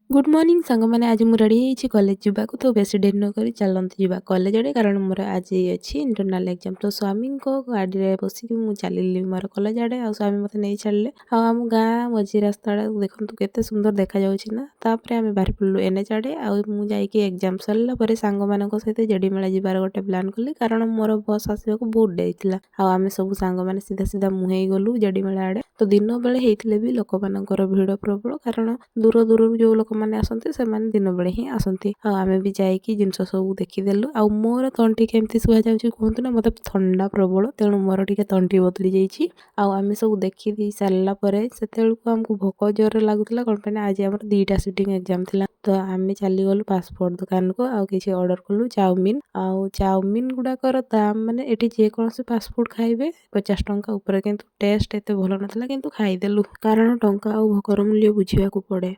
Good morning ସାଙ୍ଗମାନେ। ଆଜି ମୁଁ ରେଡ଼ି ହେଇଛି କଲେଜ ଯିବାକୁ। ତ ବେଶୀ ଡେରି ନକରି ଚାଲନ୍ତୁ ଯିବା କଲେଜ ଆଡ଼େ, କାରଣ ମୋର ଆଜି ଅଛି ଇଣ୍ଟରନାଲ୍ ଏକ୍ଜାମ୍। ତ ସ୍ୱାମୀଙ୍କ ଗାଡ଼ିରେ ବସିକି ମୁଁ ଚାଲିଲି ମୋର କଲେଜ ଆଡ଼େ ଆଉ ସ୍ୱାମୀ ମୋତେ ନେଇ ଛାଡ଼ିଲେ। ଆଉ ଆମ ଗାଁ ମଝି ରାସ୍ତାଟା ଦେଖନ୍ତୁ, କେତେ ସୁନ୍ଦର ଦେଖାଯାଉଛି ନା? ତାପରେ ଆମେ ବାହାରି ପଡ଼ିଲୁ ଏନ୍ଏଚ୍ ଆଡ଼େ। ଆଉ ମୁଁ ଯାଇକି ଏକ୍ଜାମ୍ ସରିଲା ପରେ ସାଙ୍ଗମାନଙ୍କ ସହିତ ଜେଡ଼ିମେଳା ଯିବାର ଗୋଟେ ପ୍ଲାନ୍ କଲି, କାରଣ ମୋର ବସ୍ ଆସିବାକୁ ବହୁତ ଡେରି ଥିଲା। ଆଉ ଆମେ ସବୁ ସାଙ୍ଗମାନେ ସିଧା ସିଧା ମୁହେଁଇ ଗଲୁ ଜେଡ଼ିମେଳା ଆଡ଼େ। ତ ଦିନ ବେଳେ ହେଇଥିଲେ ବି ଲୋକମାନଙ୍କର ଭିଡ଼ ପ୍ରବଳ, କାରଣ ଦୂର ଦୂରରୁ ଯେଉଁ ଲୋକମାନେ ଆସନ୍ତି, ସେମାନେ ଦିନ ବେଳେ ହିଁ ଆସନ୍ତି। ଆଉ ଆମେ ବି ଯାଇକି ଜିନିଷ ସବୁ ଦେଖିଦେଲୁ। ଆଉ ମୋର ତଣ୍ଟି କେମିତି ଶୁଭାଯାଉଛି କୁହନ୍ତୁ ନା? ମୋତେ ଥଣ୍ଡା ପ୍ରବଳ, ତେଣୁ ମୋର ଟିକେ ତଣ୍ଟି ବଦଳି ଯାଇଛି। ଆଉ ଆମେ ସବୁ ଦେଖି ଦେଇ ସାରିଲା ପରେ ସେତେବେଳକୁ ଆମକୁ ଭୋକ ଜୋରରେ ଲାଗୁଥିଲା। କ'ଣ ପାଇଁ ନା ଆଜି ଆମର 2ଟା ସିଟିଂ ଏକ୍ଜାମ୍ ଥିଲା। ତ ଆମେ ଚାଲିଗଲୁ ଫାଷ୍ଟଫୁଡ଼୍ ଦୋକାନକୁ ଆଉ କିଛି ଅର୍ଡ଼ର କଲୁ ଚାଉମିନ୍। ଆଉ ଚାଉମିନ୍ ଗୁଡ଼ାକର ଦାମ, ମାନେ ଏଠି ଯେକୌଣସି ଫାଷ୍ଟଫୁଡ଼୍ ଖାଇବେ, 50 ଟଙ୍କା ଉପରେ। କିନ୍ତୁ ଟେଷ୍ଟ ଏତେ ଭଲ ନଥିଲା, କିନ୍ତୁ ଖାଇଦେଲୁ, କାରଣ ଟଙ୍କା ଆଉ ଭୋକର ମୂଲ୍ୟ ବୁଝିବାକୁ ପଡ଼େ।